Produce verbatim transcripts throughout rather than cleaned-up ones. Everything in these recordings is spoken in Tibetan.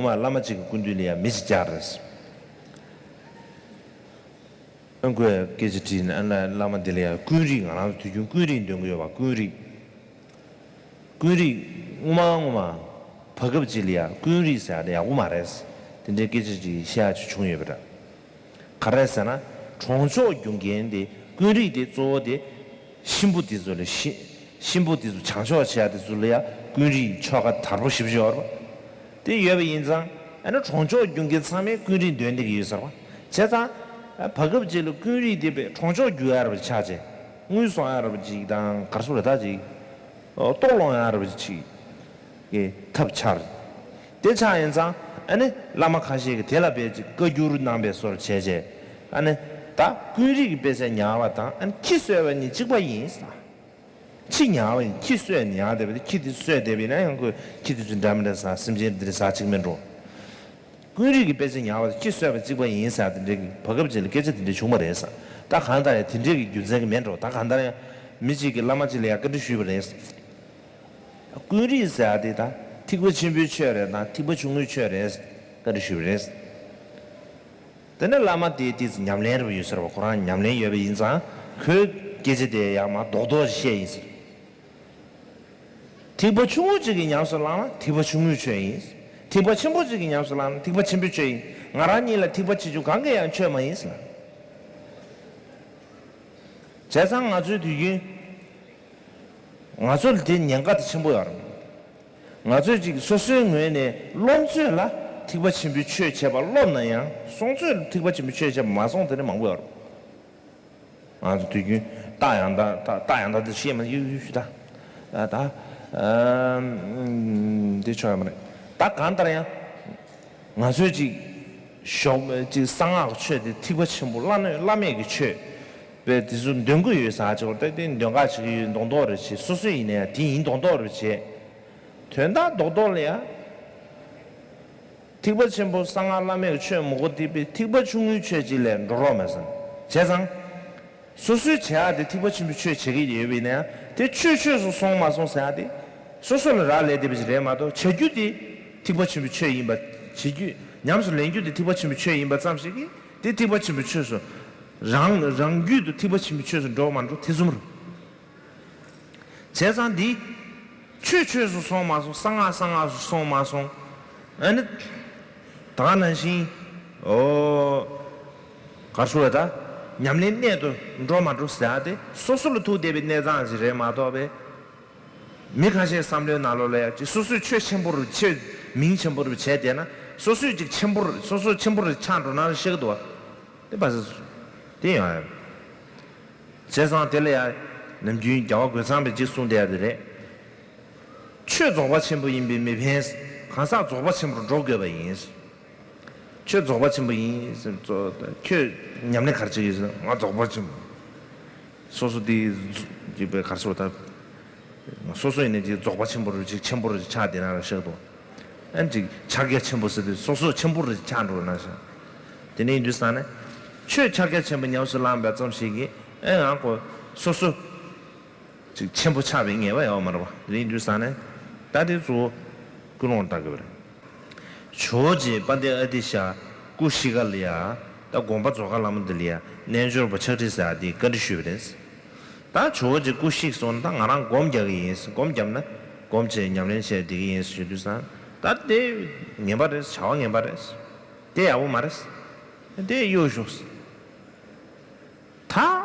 བླ་མ་གཅིག་གི་སྐུ་མདུན་ལ་ཡང་མི་གཅིག་བཅར་རེད། ཨ་ཁོས་སྐད་ཆ་དྲིས་ནས་ཨ་ན་བླ་མ་འདི་ལ་ཡང་ཀུན་རིག། ང་རང་ཚོ་དུས་རྒྱུན་ཀུན་རིག་འདོན་གྱི་ཡོད་པ། ཀུན་རིག་ཀུན་རིག་སྔོན་མ་སྔོན་མ་བར་སྐབས་ཅིག་ལ་ཡང་ཀུན་རིག་ཟེར་ཡ་དེ་ཡག་པོ་མ་རེད། དེ་འདྲའི་སྐད་ཆ་ཅིག་བཤད་ཡ་ཅིག་བྱུང་ཡོད་པ་འདྲ། ག་རེ་ཟེར་ན། གྲོང་ཆོག་རྒྱུག་མཁན་དེ་ཀུན་རིག་དེ་གཙོ་བོ་དེ་གཤིན་པོ་དེ་ཚོ་ལ་གཤིན་གཤིན་པོ་དེ་ཚོ་བྱང་ཆོག་བྱེད་ཡ་དེ་ཚོ་ལ་ཡ་ཀུན་རིག་ཆོ་ག་དར་པོ་ཞེ་པོ་ཅིག་ཡོད་རེད་པ། དེ་ཡོད་པ་ཡིན་ཙང་ཨ་ནི་གྲོང་ཆོག་རྒྱུག་མཁན་ཚང་མས་ཀུན་རིག་འདོན་བསྡད་ཀྱི་ཡོད་ས་རེད་པ། བྱས་ཙང་བར་སྐབས་ཅིག་ལ་ཀུན་རིག་དེ་པས་གྲོང་ཆོག་རྒྱུག་ཡ་རེད་པ་ཆགས་བྱས། དངུལ་སོང་ཡ་རེད་པ་ཅིག་དང་ག་རེ་ཟེར་དགོས་རེད། ད་ཅིག་ལྟོ་སློང་ཡ་རེད་པ་ཅིག་གི་ཐབས་ཆགས། དེ་ཆགས་ཡིན་ཙང་ཨ་ནི་བླ་མ་ཁ་ཤས་ཀྱིས་དེ་ལ་དཔེ་ཅིག་བཀའ་འགྱུར་གནང་བའི་བཟོ་འདྲ་བྱས་བྱས། ཨ་ནི་ད་ཀུན་རིག་གི་དཔེ་ཆ་ཉར་བ་དང་ཨ་ནི་ཁྱི་གསོད་པ་གཉིས་གཅིག་པ་ཡིན་ཟེར། ཁྱི་ཉར་བ་ཡིན། ཁྱི་གསོད་ཉར་བསྡད་པ་དེ། ཁྱི་དེ་གསོད་བསྡད་པ་ཡིན་ན་ཡང་ཁོས་ཁྱི་དེ་ཚོ་འདྲ་མི་འདྲ་ཟ། སེམས་ཅན་འདི་འདྲ་ཟ་བྱེད་ཀྱི་མེད་འགྲོ། ཀུན་རིག་གི་དཔེ་ཆ་ཉར་བ་དང་ཁྱི་གསོད་པ་གཅིག་པ་ཡིན་ཟེར་དེ་འདྲའི་གི་བར་སྐབས་ཅིག་ལ་སྐད་ཆ་དེ་འདྲ་བྱུང་བ་རེད་ཟེར། ད་གང་ལྟར་ཡང་དེ་འདྲའི་གི་རྒྱུ་མཚན་གི་མེད་འགྲོ། ད་གང་ལྟར་ཡང་མི་གཅིག་གིས་བླ་མ་གཅིག་ལ་ཡང་བཀའ་འདྲི་ཞུས་པ་རེད་ཟེར། ཀུན་རིག་ཟེར་དེ་ད་ཐེག་པ་ཆེན་པོའི་ཆོས་རེད་དང་ཐེག་པ་ཆུང་ངུའི་ཆོས་རེད་ཟེར་བཀའ་འདྲི་ཞུས་པ་རེད་ཟེར། དེ་ནས་བླ་མ་དེས་ཏོག་ཙམ་ཉམས་ལེན་རེ་བ་ཡོད་ཟེར་བ། ཁོ་རང་ཉམས་ལེན་ཡོད་པ་ཡིན་ཙང་ཁོའི་སྐད་ཆ་དེ་ཡང་མ་རྡོག་རྡོག་བཤད་ཡིན་ཟེར། ཐེག་པ་ཆུང་ངུ་གཅིག་གིས་ཉམས་སུ་བླངས་ན་ཐེག་པ་ཆུང་ངུའི་ཆོས་ཡིན། ཐེག་པ་ཆེན་པོ་གཅིག་གིས་ཉམས་སུ་བླངས་ན་ཐེག་པ་ཆེན་པོའི་ཆོས་ཡིན། ང་རང་གཉིས་ལ་ཐེག་པ་ཆེ་ཆུང་གང་གི་ཡང་ཆོས་མ་ཡིན་ཟེར། བྱས་ཙང་ང་ཚོའི་དུས་རྒྱུན་ང་ཚོ་ལ་དེ་ཉེན་ཁ་དེ་ཆེན་པོ་ཡོད་རེད། ང་ཚོས་ཅིག་སོ་སོའི་ངོས་ནས་སློབ་ཚོད་ལ་ཐེག་པ་ཆེན་པོའི་ཆོས་བྱས་པ་སློབ་ན་ཡང་སོང་ཚོད་ལ་ཐེག་པ་ཆེན་པོའི་ཆོས་བྱས་པ་མ་སོང་དེ་འདྲ་མང་པོ་ཡོད་རེད། ང་ཚོ་དུས་རྒྱུན་རྟགས་ཡང་དག་རྟགས་རྟགས་ཡང་དག་དེ་ཤེས་མ་ཡུ་ཡུ་ཞུ་ད། ད་ད་ཨམ་འདི་ཆོག་ཡ་མ་རེད། ད་གང་ལྟར་ཡང་ང་ཚོས་ཅིག་ཞོགས་ཅིག་གསང་སྔགས་ཀྱི་ཆོས་དེ་ཐེག་པ་ཆེན་པོ་བླ་ན་བླ་མེད་ཀྱི་ཆོས་པས་དེ་ཚོ་འདོན་གྱི་ཡོད་ཟེར་ཅིག་ད་དེ་འདོན་ག་བྱེད་ཀྱི་ཡོད་མདོག་མདོག་རེ་བྱེད། སོ་སོ་ཡིན་ན་ཡང་དེ་ཡིན་མདོག་མདོག་རེ་བྱེད། དོན་དག་རྡོག་རྡོག་ལ་ཡ། ཐེག་པ་ཆེན་པོ་གསང་སྔགས་བླ་མེད་ཀྱི་ཆོས་མི་དགོས། ཐེག་པའི་ཐེག་པ་ཆུང་ངུའི་ཆོས་གཅིག་ལ་འགྲོ་རོགས་མེད་ཟེར། བྱས་ཙང་། སོ་སོའི་བྱ་ཡག་དེ་ཐེག་པ་ཆེན་པོའི་ཆོས་བྱེད་ཀྱི་ཡོད་པ་ཡིན་ན་ཡང་དེ་ཆོས་ཆོས་སུ་སོང་མ་སོང་ཟེར་ཡག་དེ། སོ་སོ་ལ་རག་ལས་བསྡད་པ་ཞིག་རེད་མ་གཏོགས་བྱ་རྒྱུ་དེ་ཐེག་པ་ཆེན་པོའི་ཆོས་ཡིན་པ། བྱེད་རྒྱུ་ཉམས་སུ་ལེན་རྒྱུ་དེ་ཐེག་པ་ཆེན་པོའི་ཆོས་ཡིན་པ་ཙམ་ཞིག་གིས་དེ་ཐེག་པ་ཆེན་པོའི་ཆོས་སུ། རང་རང་རྒྱུད་དུ་ཐེག་པ་ཆེན་པོའི་ཆོས་སུ་འགྲོ་མ་འགྲོ་དེ་ཙམ་རེད། བྱས་ཙང་འདི། ཆོས་ཆོས་སུ་སོང་མ་སོང་། གསང་སྔགས་གསང་སྔགས་སུ་སོང་མ་སོང་། ཨ་ནི། ད་ག་ནང་བཞིན། ཨོ། ག་རེ་ཞུ་དགོས་རེད་ད། ཉམས་ལེན་གནད་དུ་འགྲོ་མ་འགྲོ་ཟེར་ཡག་དེ་སོ་སོ་ལ་ཐུག་བསྡད་པའི་གནས་སྟངས་ཤིག་རེད་མ་གཏོགས་པས། མི་ཁ་ཤས་བསམ་བློའི་ནང་ལོགས་ལ་ཡ་ཅིག་སོ་སོས་ཆོས་ཆེན་པོ་རུ་ཆོས་མིང་ཆེན་པོ་རུ་བྱས་བསྡད་ན་སོ་སོས་ཅིག་ཆེན་པོ་རུ་སོ་སོ་ཆེན་པོ་རུ་ཆགས་འགྲོ་ན་ཤེས་ཀྱི་འདུག་བ། དེ་བ་སི་དེ་ཡང་ཡང་། བྱས་ཙང་དེ་ལ་ཡང་ནམ་རྒྱུན་རྒྱལ་བ་རྒོད་ཚང་པས་ཅིག་གསུངས་བསྡད་ཡ་དེ་རེད། ཆོས་རྫོགས་པ་ཆེན་པོ་ཡིན་པས་མི་ཕན། གང་ཟག་རྫོགས་པ་ཆེན་པོར་འགྲོ་དགོས་པ་ཡིན། ཆོས་རྫོགས་པ་ཆེན་པོ་ཡིན། ཁྱོད་ཉམས་ལེན་ག་རེ་བྱེད་ཀྱི་ཡོད། ང་རྫོགས་པ་ཆེན་པོ། སོ་སོ་དེ་ཅིག་པའི་ག་རེ་ཟེར་བ་ད། སོ་སོ་ཡིན་ན་ཅིག་རྫོགས་པ་ཆེན་པོ་རུ་ཅིག་ཆེན་པོ་རུ་ཆགས་བསྡད་ན་ར་ཤག་ཏུ། ཨན་ཅིག་ཕྱག་རྒྱ་ཆེན་པོ་ཟེར་དུས་སོ་སོ་ཆེན་པོ་རུ་ཆགས་འགྲོ་ན་ཤག་དེ་ནས་ཡིན་དུས་ས་ནས། ཆོས་ཕྱག་རྒྱ་ཆེན་པོ་ཉམས་སུ་བླངས་པ་ཙམ་ཞིག་གིས་ཨེ་ང་ཁོ་སོ་སོ་ཅིག་ཆེན་པོ་ཆགས་པའི་ངེས་པ་ཡོད་མ་རེད་པ། དེ་ཡིན་དུས་ས་ནས་ད་དེ་གཙོ་བོ་ཀུན་སློང་ལ་བལྟ་དགོས་པ་རེད། ཇོ་བོ་རྗེ་དཔལ་ལྡན་ཨ་ཏི་ཤ་སྐུ་གཤེགས་ཁ་ལ་ཡ། ད་དགོངས་པ་རྫོགས་ཁ་ལ་མོ་འདི་ལ་ཡ་རྣལ་འབྱོར་པ་ཕྱག་བྲིས་ཟེར་ཡ་དེ་བཀའ་འདྲི་ཞུས་པ་རེད། ད་ཇོ་བོ་རྗེ་སྐུ་གཤེགས་སོང་ན་ད་ང་རང་སྒོམ་རྒྱག་གི་ཡིན། སྒོམ་བརྒྱབ་ན་སྒོམ་བྱས་ཉམས་ལེན་བྱས་བསྡད་ཀྱི་ཡིན་ཞུ་དུས་ཙང་ད་དེ་ངན་པ་རེད། བྱ་བ་ངན་པ་རེད། དེ་ཡག་པོ་མ་རེད། དེ་གཡོལ་ཤོག་ད་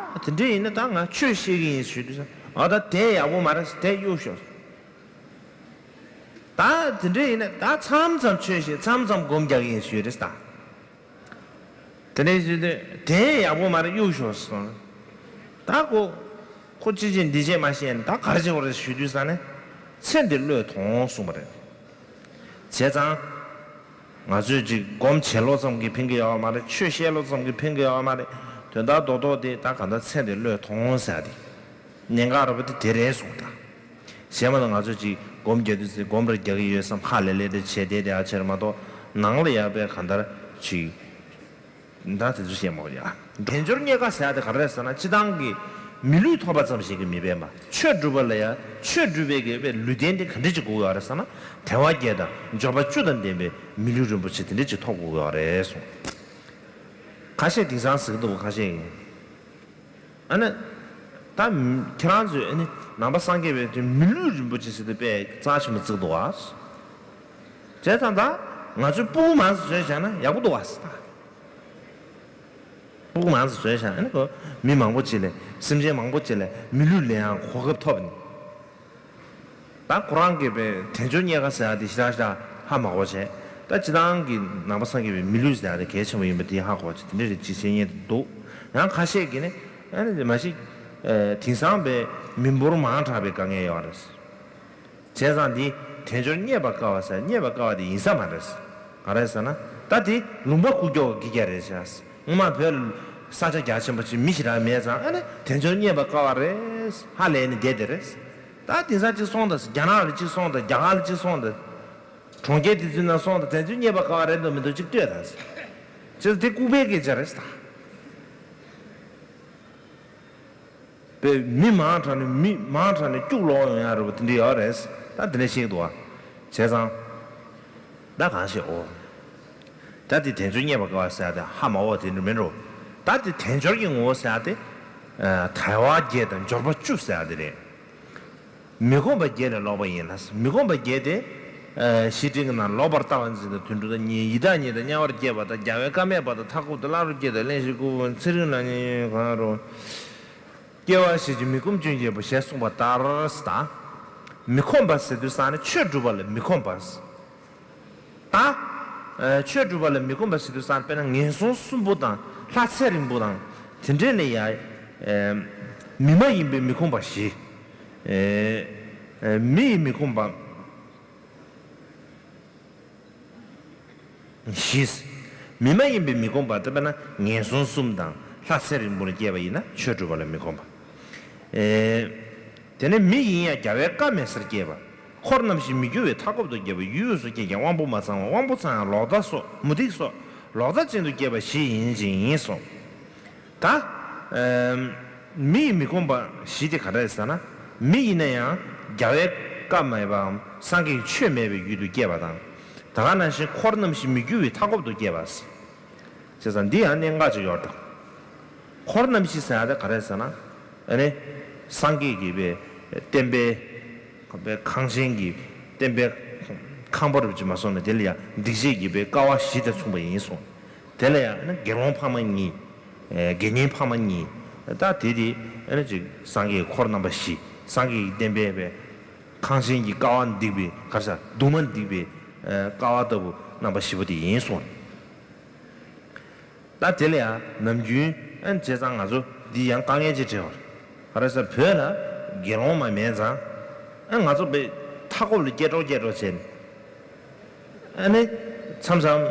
དེ་འདྲ་ཡིན་ན་ད་ང་ཆོས་བཤད་ཀྱི་ཡིན་ཞུ་དུས་ཙང་ཨ་ད་དེ་ཡག་པོ་མ་རེད། དེ་གཡོལ་ཤོག་ད་དེ་འདྲ་ཡིན་ན་ད་མཚམས་མཚམས་ཆོས་བཤད། མཚམས་མཚམས་སྒོམ་རྒྱག་གི་ཡིན་ཞུས་རེད་ད། དེ་ནས་ཞུས་དུས་དེ་ཡག་པོ་མ་རེད། གཡུག་ཞོག་གསུངས། ད་ཁོ་ཁོ་ཅི་བྱེད་འདི་བྱེད་མ་ཤེས་ནས་ད་ག་རེ་བྱེད་དགོས་རེད་ཞུས་དུས་ཙང་ནས་ཚེ་འདི་བློས་ཐོངས་གསུངས་པ་རེད། བྱས་ཙང་ང་ཚོས་ཅིག་སྒོམ་བྱེད་ལོ་ཙམ་གྱིས་ཕན་གྱི་ཡོད་མ་རེད། ཆོས་བཤད་ལོ་ཙམ་གྱིས་ཕན་གྱི་ཡོད་མ་རེད། དོན་དག་རྡོག་རྡོག་དེ་ད་ག་འདྲ་ཚེ་འདི་བློས་ཐོངས་ཟེར་ཡ་དེ། གནད་འགག་རེད་པ་དེ་དེ་རེད་གསུངས་ད། གཞན་མ་ལ་ང་ཚོ་ཅིག་སྒོམ་རྒྱག་དུས་ཚེ་སྒོམ་རེ་རྒྱག་གི་ཡོད་བསམ་ཧ་ལས་ལས་དེ་བྱས་བསྡད་དེ་ཨ་ཆེར་མ་གཏོགས་ནང་ལ་ཡག་པའི་གང་ལྟར་ཅིག་ད་དེ་ཚོ་བཤད་མ་དགོས་ཡ། དལ་འབྱོར་རྙེད་དཀའ་ཟེར་ཡ་དེ་ག་རེ་རེད་ཟེར་ན་སྤྱི་བཏང་གི་ མི་ལུས་ཐོབ་པ་ཙམ་ཞིག་གིས་མི་ཕན་པ། ཆོས་སྒྲུབ་པ་ལ་ཡང་ཆོས་སྒྲུབ་པའི་གི་པའི་ལུས་རྟེན་དེ་ག་འདྲ་ཅིག་དགོས་ཀྱི་ཡོད་རེད་ཟེར་ན། དལ་བ་བརྒྱད་དང་འབྱོར་པ་བཅུ་དང་ལྡན་པའི་མི་ལུས་རིན་པོ་ཆེ་དེ་འདྲ་ཅིག་ཐོབ་དགོས་ཀྱི་ཡོད་རེད་གསུངས། ཁ་ཤས་དེང་སང་ཟེར་གྱི་འདུག་ཁ་ཤས་ཀྱིས། ཨ་ནི། ད་ཁྱེད་རང་ཚོས་ཨ་ནི་ནང་པ་སངས་རྒྱས་པའི་དུས་མི་ལུས་རིན་པོ་ཆེ་ཟེར་དུས་དཔེ་རྩ་ཆེན་པོ་བརྩི་གི་འདུག་བ། བྱས་ཙང་ད་ང་ཚོས་སྤུ་གུ་མང་ཙམ་བཟོས་བཞག་ན་ཡག་པོ་འདུག་བ། སྤུ་གུ་མང་ཙམ་བཟོས་བཞག་ཨ་ནི་ཁོ་མི་མང་པོ་ཅིག་ལ་སེམས་ཅན་མང་པོ་ཅིག་ལ་མི་ལུས་ལེན་ཡག་གོ་སྐབས་ཐོབ་ནས། ད་ཁོ་རང་གིས་པའི་དལ་འབྱོར་རྙེད་དཀའ་ཟེར་ཡག་དེ་ཞེ་དྲག་ཞེ་དྲག་ཧ་མ་གོ་བྱས། ད་སྤྱིར་བཏང་གི་ནང་པ་སངས་རྒྱས་པའི་མི་ལུས་ཟེར་ཡག་དེ་གལ་ཆེན་པོ་ཡིན་པ་དེ་ཧ་གོ་བྱས་དེ་འདྲ་རེ་ཅིག་བཤད་མཁན་དེ་འདུག་ཡང་ཁ་ཤས་ཀྱིས་ནི་ཨ་ནི་མ་གཞི་དེང་སང་པའི་མི་འབོར་མང་དྲགས་པའི་དཀའ་ངལ་ཡོད་རེད། བྱས་ཙང་འདི་དལ་འབྱོར་རྙེད་པར་དཀའ་བ་ཟེར་རྙེད་པར་དཀའ་བ་དེ་ཡིན་ས་མ་རེད། ག་རེ་ཟེར་ན་ད་དེ་ལུང་པ་ཁུག་ཀྱོག་གི་སྐད་རེད་ཤག་སྔོན་མ་བོད་ས་ཆ་རྒྱ་ཆེན་པོ་ཅིག་མི་ཞེ་དྲག་མེད་ཙང་ཨ་ནི་དལ་འབྱོར་རྙེད་པར་དཀའ་བ་རེད་ཧ་ལས་ནས་བསྡད་དེ་རེད། ད་དེང་སང་ཅིག་སོང་ད་རྒྱ་ནག་ལ་ཅིག་སོང་ད་རྒྱ་གར་ལ་ཅིག་སོང་ད་གྲོང་ཁྱེར་དེ་ཚོའི་ནང་སོང་ད་དལ་འབྱོར་རྙེད་པར་དཀའ་བ་རེད་འདུག་མི་འདུག་ཅིག་ལྟོས་ད། ཅིག་དེ་ལྐུགས་པའི་སྐད་ཆ་རེད་ད། པའི་མི་མང་དྲགས་ནས་མི་མང་དྲགས་ནས་སྐྱུག་ལོག་ཡོང་ཡ་རེད་པ་དེ་འདྲ་ཡོད་རེད། ད་དེ་འདྲ་ཤེས་འདུག་བ། བྱས་ཙང་། ད་གང་ཤེས་འོ། ད་དེ་དལ་འབྱོར་རྙེད་པར་དཀའ་བ་ཟེར་ཡ་དེ་ཧ་མ་གོ་དེ་འདྲ་མིན་འགྲོ། ད་དེ་དལ་འབྱོར་གྱི་ངོ་བོ་ཟེར་ཡ་དེ། དལ་བ་བརྒྱད་དང་འབྱོར་པ་བཅུ་ཟེར་ཡ་དེ་རེད། མི་ཁོམ་པ་བརྒྱད་ལས་ལོག་པ་ཡིན་ལ། མི་ཁོམ་པ་བརྒྱད་དེ། བཤེས་སྤྲིང་གི་ནང་ལོག་པར་ལྟ་བ་འཛིན་དང་དུད་འགྲོ་དང་གཉིས་ཡི་དྭགས་གཉིས་དང་དམྱལ་བར་སྐྱེས་པ་དང་རྒྱལ་བའི་བཀའ་མེད་པ་དང་མཐའ་འཁོབ་ཏུ་བླ་རུང་སྐྱེས་དང་གླེན་གཤེར་ཁུ་བོ་ཚེ་རིང་ལ་ཉེ་གང་རུང་། སྐྱེ་བ་བཞི་བཅུ་མི་ཁོམ་སྐྱོན་བརྒྱད་པོ་ཞེས་གསུངས་པ་ལྟར་དང་། མི་ཁོམ་པ་ཟེར་དུས་ཙང་ནི་ཆོས་སྒྲུབ་པ་ལ་མི་ཁོམ་པ། ད། ཆོས་སྒྲུབ་པ་ལ་མི་ཁོམ་པ་ཟེར་དུས་ཙང་དཔེར་ན་ངན་སོང་གསུམ་པོ་དང་ལྷ་ཚེ་རིང་པོ་དང་དེ་འདྲས་ལ་ཡ། མི་མ་ཡིན་པའི་མི་ཁོམ་པ་བཞི། མི་ཡི་མི་ཁོམ་པ། བཞི། མི་མ་ཡིན་པའི་མི་ཁོམ་པ་དེ་དཔེར་ན་ངན་སོང་གསུམ་དང་ལྷ་ཚེ་རིང་པོ་ལ་སྐྱེས་པ་ཡིན་ན་ཆོས་སྒྲུབ་པ་ལ་མི་ཁོམ་པ། ཨེ། དེ་ནས་མི་ཡིན་ཡང་རྒྱལ་བའི་བཀའ་མེད་སར་སྐྱེས་པ། འཁོར་རྣམ་བཞི་མི་འགྱུར་བའི་མཐའ་འཁོབ་ཏུ་སྐྱེས་པ་ཡུལ་དབུས་སུ་སྐྱེས་ཀྱང་དབང་པོ་མ་ཚང་བ་དབང་པོ་ཚང་ཡང་ལོག་ལྟ་སོགས་མུ་སྟེགས་སོགས་ལོག་ལྟ་ཅན་དུ་སྐྱེས་པ་བཞི་ཡིན་ཅིང་ཡིན་གསུངས། ད། ཨམ། མི་ཡི་མི་ཁོམ་པ་བཞི་དེ་ག་འདྲ་རེད་ཟེར་ན། མི་ཡིན་ན་ཡང་རྒྱལ་བའི་བཀའ་མེད་པའམ་སངས་རྒྱས་ཀྱི་ཆོས་མེད་པའི་ཡུལ་དུ་སྐྱེས་པ་དང་། ད་ག་ནང་བཞིན་འཁོར་རྣམ་བཞི་མི་འགྱུར་བའི་མཐའ་འཁོབ་ཏུ་སྐྱེས་པ། བྱས་ཙང་འདི་ཡང་གནད་འགག་ཅིག་ཡོད་དོ། འཁོར་རྣམ་བཞི་ཟེར་ཡ་དེ་ག་རེ་རེད་ཟེར་ན། ཨ་ནི། སངས་རྒྱས་ཀྱི་པའི་བསྟན་པའི། པའི་ཁང་ཆེན་གྱི་བསྟན་པའི་ཁང་པ་རུ་ཅིག་མ་སོང་ན་དེ་ལ་ཡང་སྡིག་བྱེད་ཀྱི་པའི་ཀ་བ་བཞི་དང་མཚུངས་པ་ཡིན་གསུངས། དེ་ལ་ཡང་ཨ་ནི་དགེ་སློང་འཕགས་མ་གཉིས། དགེ་བསྙེན་འཕགས་མ་གཉིས། ད་དེ་དེ་ཨ་ནི་ཅིག་སངས་རྒྱས་འཁོར་རྣམ་པ་བཞི། སངས་རྒྱས་ཀྱི་བསྟན་པའི་པའི་ཁང་ཆེན་གྱི་ཀ་བ་འདེགས་པའི་ག་རེ་ཟེར་གདུང་མ་འདེགས་པའི་ཀ་བ་ལྟ་བུ་རྣམ་པ་བཞི་པོ་དེ་ཡིན་གསུངས། ད་དེ་ལ་ཡང་ནམ་རྒྱུན་ཨ་ནི་བྱས་ཙང་ང་ཚོ་འདི་ཡང་དཀའ་ངལ་ཅིག་འཕྲད་པ་རེད། ག་རེ་ཟེར་བོད་ལ་དགེ་སློང་མ་མེད་ཙང་ཨ་ང་ཚོ་བོད་མཐའ་འཁོབ་ལ་སྐྱེ་གྲོགས་སྐྱེ་གྲོགས་བྱས་ནས་ཨ་ནི་མཚམས་མཚམས་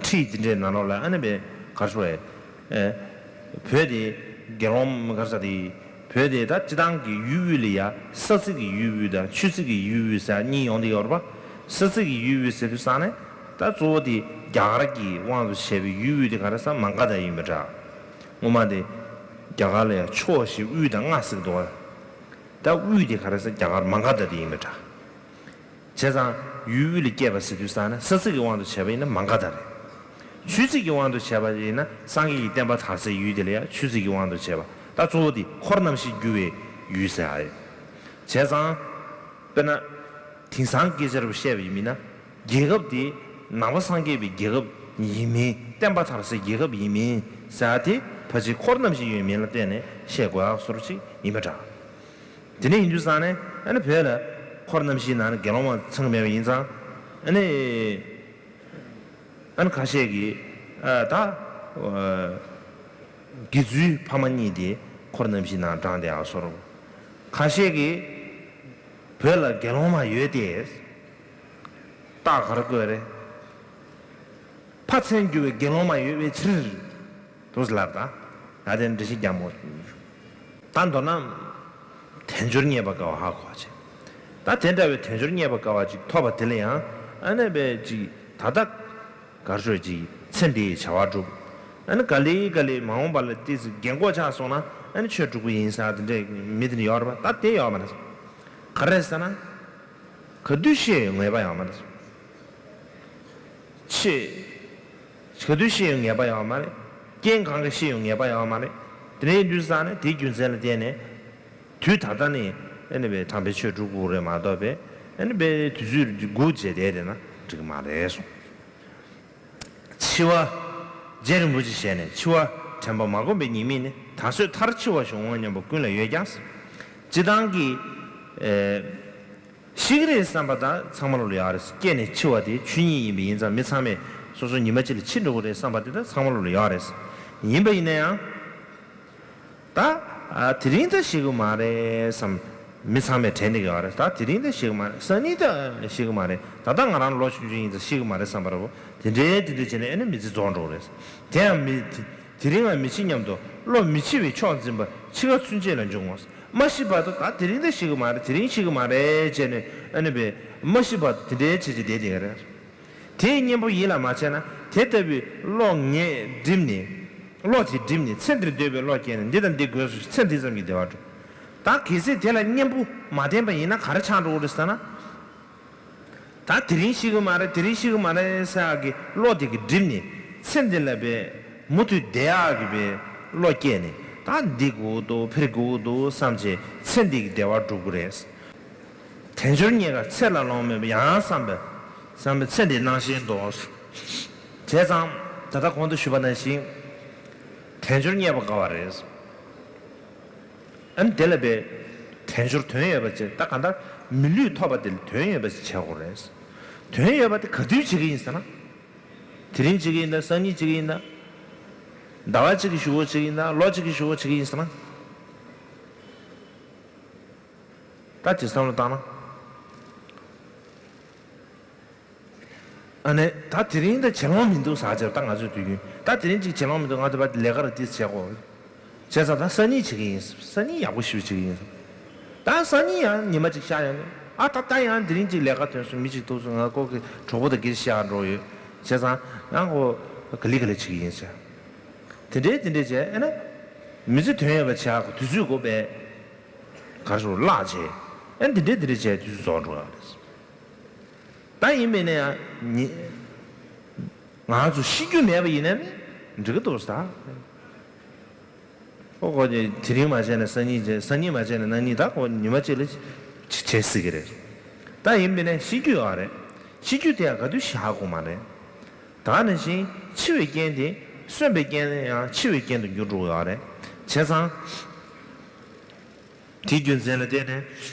ཁྲིད་དེ་འདྲའི་ནང་ལོགས་ལ་ཨ་ནི་བོད་ག་རེ་ཟེར་བས་བོད་དེ་དགེ་སློང་མ་ག་རེ་ཟེར་དེ། བོད་དེ་ད་སྤྱི་བཏང་གི་ཡུལ་དབུས་ལ་ཡ་ས་ཚིགས་ཀྱི་ཡུལ་དབུས་དང་ཆུ་ཚིགས་ཀྱི་ཡུལ་དབུས་ཟེར་གཉིས་ཡོང་དེ་ཡོད་རེད་པ། ས་ཚིགས་ཀྱི་ཡུལ་དབུས་ཟེར་དུས་ཙང་ནས་ད་གཙོ་བོ་དེ་རྒྱ་གར་གྱི་དབང་དུ་བྱས་པའི་ཡུལ་དབུས་དེ་ག་རེ་ཟེར་མ་ག་དྷ་ཡིན་པ་འདྲ། སྔོན་མ་དེ་རྒྱ་གར་ལ་ཡ་ཕྱོགས་བཞི་དབུས་དང་ལྔ་ཟེར་གི་འདུག་བ། ད་དབུས་དེ་ག་རེ་ཟེར་རྒྱ་གར་མ་ག་དྷ་དེ་ཡིན་པ་འདྲ། བྱས་ཙང་ཡུལ་དབུས་ལ་སྐྱེས་པ་ཟེར་དུས་ཙང་ན་ས་ཚིགས་ཀྱི་དབང་དུ་བྱས་པ་ཡིན་ན་མ་ག་དྷ་རེད། ཆོས་ཚིགས་ཀྱི་དབང་དུ་བྱས་པ་ཡིན་ན་སངས་རྒྱས་ཀྱི་བསྟན་པ་དར་སའི་ཡུལ་དེ་ལ་ཡང་ཆོས་ཚིགས་ཀྱི་དབང་དུ་བྱས་པ་ད་གཙོ་བོ་དེ་འཁོར་རྣམ་བཞི་འགྱུར་བའི་ཡུལ་ཟེར་ཡ་རེད། བྱས་ཙང་། དཔེར་ན། དེང་སང་སྐད་ཆ་རུ་བཤད་པ་ཡིན་མིན་ན། རྒྱལ་ཁབ་དེ་ནང་པ་སངས་རྒྱས་པའི་རྒྱལ་ཁབ་ཡིན་མིན་བསྟན་པ་དར་སའི་རྒྱལ་ཁབ་ཡིན་མིན་ཟེར་ཡ་དེ་ཕལ་ཆེར་འཁོར་རྣམ་བཞི་ཡོད་མིན་ལ་བལྟས་ནས་བཤད་དགོས་ཡག་བཟོ་འདྲ་ཅིག་ཡིན་པ་འདྲ། དེ་ནས་ཡིན་དུས་ཙང་ནས་ཨ་ནི་བོད་ལ་འཁོར་རྣམ་བཞིའི་ནང་ནས་དགེ་སློང་མ་ཚང་མེད་པ་ཡིན་ཙང་ཨ་ནི། ཨ་ནི་ཁ་ཤས་ཀྱིས་ཨ་ད་དགེ་ཚུལ་ཕ་མ་གཉིས་དེ་འཁོར་རྣམ་བཞིའི་ནང་བགྲངས་བསྡད་ཡག་བཟོ་འདྲ། ཁ་ཤས་ཀྱིས་བོད་ལ་དགེ་སློང་མ་ཡོད་དེ། རྟགས་ག་རེ་བཀོད་རེད། ཕ་མཚན་གྱུར་པའི་དགེ་སློང་མ་ཡོད་པའི་ཕྱིར། དུ་ལབ་ད། ད་དེ་འདྲ་ཞིག་རྒྱག་མོ། ད་མདོར་ན། དལ་འབྱོར་རྙེད་པར་དཀའ་བ་ཧ་གོ་བྱས། ད་དེ་འདྲ་བའི་དལ་འབྱོར་རྙེད་པར་དཀའ་བ་ཅིག་ཐོབ་པ་དེ་ལ་ཡང་ཨ་ནེ་བས་ཅིག་ད་ལྟ་གར་ཤོད་ཅིག་ཚེ་འདིའི་བྱ་བ་སྒྲུབ། ཨ་ནེ་ག་ལེ་ག་ལེ་མ་འོངས་པ་ལ་ཏོག་ཙམ་རྒན་གོག་ཆགས་སོང་ན་ ཨ་ནི་ཆོས་དྲུག་པོ་ཡིན་ཟེར་དེ་འདྲའི་མི་དེ་འདྲ་ཡོད་རེད་པ། ད་དེ་ཡོད་མ་རེད། ག་རེ་ཟེར་ན། ག་དུས་ཤི་ཡོང་ངེས་པ་ཡོད་མ་རེད། ཆེ། ག་དུས་ཤི་ཡོང་ངེས་པ་ཡོད་མ་རེད། རྐྱེན་གང་གིས་ཤི་ཡོང་ངེས་པ་ཡོད་མ་རེད། དེ་འདྲ་ཡིན་དུས་ཙང་ནས་དེའི་རྒྱུ་མཚན་ལ་བརྟེན་ནས། དུས་ད་ལྟ་ནས་ཨ་ནི་བའི་དམ་པའི་ཆོས་སྒྲུབ་དགོས་རེད་མ་གཏོགས་པའི་ཨ་ནི་བའི་དུས་ཚོད་སྒུག་བྱས་བསྡད་བསྡད་ན་འགྲིག་གི་མ་རེད་གསུངས། འཆི་བ། རྗེ་རིན་པོ་ཆེ་ཞལ་ནས། འཆི་བ་དྲན་པ་མ་བསྒོམས་པའི་ཉེས་དམིགས་ནི། ད་གཟོད་མཐར་འཆི་བ་ཤོག་འོང་སྙམ་པ་ཀུན་ལ་ཡོད་ཀྱང་། སྤྱིར་བཏང་གི། ཨེ། ཤི་གི་རེད་བསམ་པ་ད་ཚང་མ་ལོ་ལ་ཡོད་རེད། སྐྱེས་ནས་འཆི་བ་དེ་ཆོས་ཉིད་ཡིན་པ་ཡིན་ཙང་མི་ཚང་མས་སོ་སོ་ཉི་མ་གཅིག་ལ་འཆི་འགྲོ་གི་རེད་བསམ་པ་དེ་ད་ཚང་མ་ལོ་ལ་ཡོད་རེད། ཡིན་པ་ཡིན་ན་ཡང་། ད། ཨ། དེ་རིང་ད་ཤི་གི་མ་རེད་བསམ། མི་ཚང་མས་དྲན་བསྡད་ཀྱི་ཡོད་རེད། ད་དེ་རིང་ད་ཤི་གི་མ་རེད། སང་ཉིན་ད་ཤི་གི་མ་རེད། ད་ལྟ་ང་རང་ལོ་ཆུང་ཆུང་ཡིན་ཙང་ཤི་གི་མ་རེད་བསམ་པ་རེད་པོ། དེ་འདྲའི་དེ་འདྲ་བྱས་ནས་ཨ་ནི་མི་ཚེ་རྫོགས་འགྲོ་གི་རེད། དེ་ཡང་མི་དེ་དེ་རིང་ང་མི་འཆི་སྙམ་དུ་བློ་མི་འཆི་བའི་ཕྱོགས་འཛིན་པ་འཆི་ཁ་ཚུན་ཆད་ལ་འབྱུང་ངོ་། མ་ཤི་བར་དུ་ད་དེ་རིང་ད་ཤི་གི་མ་རེད། དེ་རིང་ཤི་གི་མ་རེད་བྱས་ནས་ཨ་ནི་བས་མ་ཤི་བར་དུ་དེ་འདྲའི་བྱས་བྱས་བསྡད་བསྡད་ཀྱི་རེད། དེའི་གཉེན་པོ་ཡིད་ལ་མ་བྱས་ན་དེ་ལྟ་བུའི་བློ་ངེས་བསྒྲིམས་ནས། བློ་དེ་བསྒྲིམས་ནས་ཚེ་འདིར་འདོད་པའི་བློ་སྐྱེས་ནས་འདི་དང་འདི་དགོས་སོ་ཞེས་ཚེ་འདི་ཙམ་གྱི་བདེ་བ་སྒྲུབ། ད་གལ་སྲིད་དེ་ལ་གཉེན་པོ་མ་བསྟེན་པ་ཡིན་ན་ག་རེ་ཆགས་འགྲོ་གི་རེད་ཟེར་ན། ད་དེ་རིང་ཤི་གི་མ་རེད། དེ་རིང་ཤི་གི་མ་རེད་ཟེར་ཡག་གི་བློ་དེ་གི་བསྒྲིམས་ནས་ཚེ་འདི་ལ་བས་མུ་མཐུད་བསྡད་ཡག་གི་བས་བློ་སྐྱེས་ནས། ད་འདི་དགོས་འདུག་ཕེར་དགོས་འདུག་བསམ་བྱས་ཚེ་འདི་གི་བདེ་བ་སྒྲུབ་གི་རེད། དལ་འབྱོར་རྙེད་དཀའ་ཚེ་ལ་ལོང་མེད་པ་ཡང་བསམ་པས། བསམ་པས་ཚེ་འདི་སྣང་ཞེན་ལྡོག། བྱས་ཙང་ད་ལྟ་གོང་དུ་ཞུས་པ་ནང་བཞིན། དལ་འབྱོར་རྙེད་པ་དཀའ་བ་རེད། ཨ་ནི་དེ་ལ་བས་དལ་འབྱོར་དོན་ཡོད་པ་བྱས། ད་གང་ལྟར་མི་ལུས་ཐོབ་པ་དེ་ལ་དོན་ཡོད་པ་ཞིག་བྱེད་དགོས་རེད། དོན་ཡོད་པ་དེ་ག་དུས་བྱེད་ཀྱི་ཡིན་ཟེར་ན། དེ་རིང་བྱེད་ཀྱི་ཡིན་ད། སང་ཉིན་བྱེད་ཀྱི་ཡིན་ད། ཟླ་བ་གཅིག་གི་གཞུག་གུ་བྱེད་ཀྱི་ཡིན་ད། ལོ་གཅིག་གི་གཞུག་གུ་བྱེད་ཀྱི་ཡིན་ཟེར་ན། ད་ཅིག་བསམ་བློ་བཏང་ན། ཨ་ནི་ད་དེ་རིང་ད་བྱེད་ལོང་མི་འདུག་ཟེར་བྱས། ད་ང་ཚོའི་དུས་རྒྱུན་ད་དེ་རིང་ཅིག་བྱེད་ལོང་མི་འདུག་ང་ཚོ་ཕར་ལས་ཀ་ར་ཏིས་བྱེད་དགོས། བྱས་ཙང་ད་སང་ཉིན་བྱེད་ཀྱི་ཡིན། སང་ཉིན་ཡག་པོ་ཞིག་བྱེད་ཀྱི་ཡིན། ད་སང་ཉིན་ཡང་ཉི་མ་གཅིག་ཤར་ཡོང་ནས། ཨ་ད་ལྟ་ཡང་དེ་རིང་གཅིག་ལས་ཀ་ཐོན་སོང་། མི་གཅིག་ཐུག་སོང་། ང་ཁོ་གི་གྲོགས་པོ་དང་སྐད་ཆ་བཤད་འགྲོ་ཡོད། བྱས་ཙང་ཡང་ཁོ་ག་ལེ་ག་ལེ་བྱེད་ཀྱི་ཡིན་ཟེར། དེ་འདྲའི་དེ་འདྲའི་བྱས། ཨ་ནི་མི་ཚེ་དོན་ཡོད་པ་བྱེད་ཡག་གི་དུས་ཚོད་ཁོ་པས་ག་རེ་ཟེར་བརླག་བྱས། ཨ་ནི་དེ་འདྲའི་དེ་འདྲའི་བྱས་དུས་ཚོད་རྫོགས་འགྲོ་ཡག་རེད། ད་ཡིན་པས་ན་ཡང་ཉི། ང་ཚོ་ཤི་རྒྱུ་མེད་པ་ཡིན་ན་ནི་འགྲིག་གི་འདུག་ཟེར། ཨོ་ཁོ་དེ་དེ་རིང་མ་བྱས་ན་སང་ཉིན་བྱས། སང་ཉིན་མ་བྱས་ན་གནངས་ཉིན། ད་ཁོ་ཉི་མ་གཅིག་ལ་བྱེད་སྲིད་ཀྱི་རེད། ད་ཡིན་པས་ན་ཤི་རྒྱུ་ཡོད་རེད། ཤི་རྒྱུ་དེ་ཡང་ག་དུས་ཤི་ཧ་གོ་མ་རེད། ད་ནང་བཞིན་འཆི་བའི་རྐྱེན་དེ་གསོན་པའི་རྐྱེན་ཡང་འཆི་བའི་རྐྱེན་དུ་འགྱུར་འགྲོ་གི་ཡོད་རེད། བྱས་ཙང་། དེའི་རྒྱུ་མཚན་ལ་བརྟེན་ནས་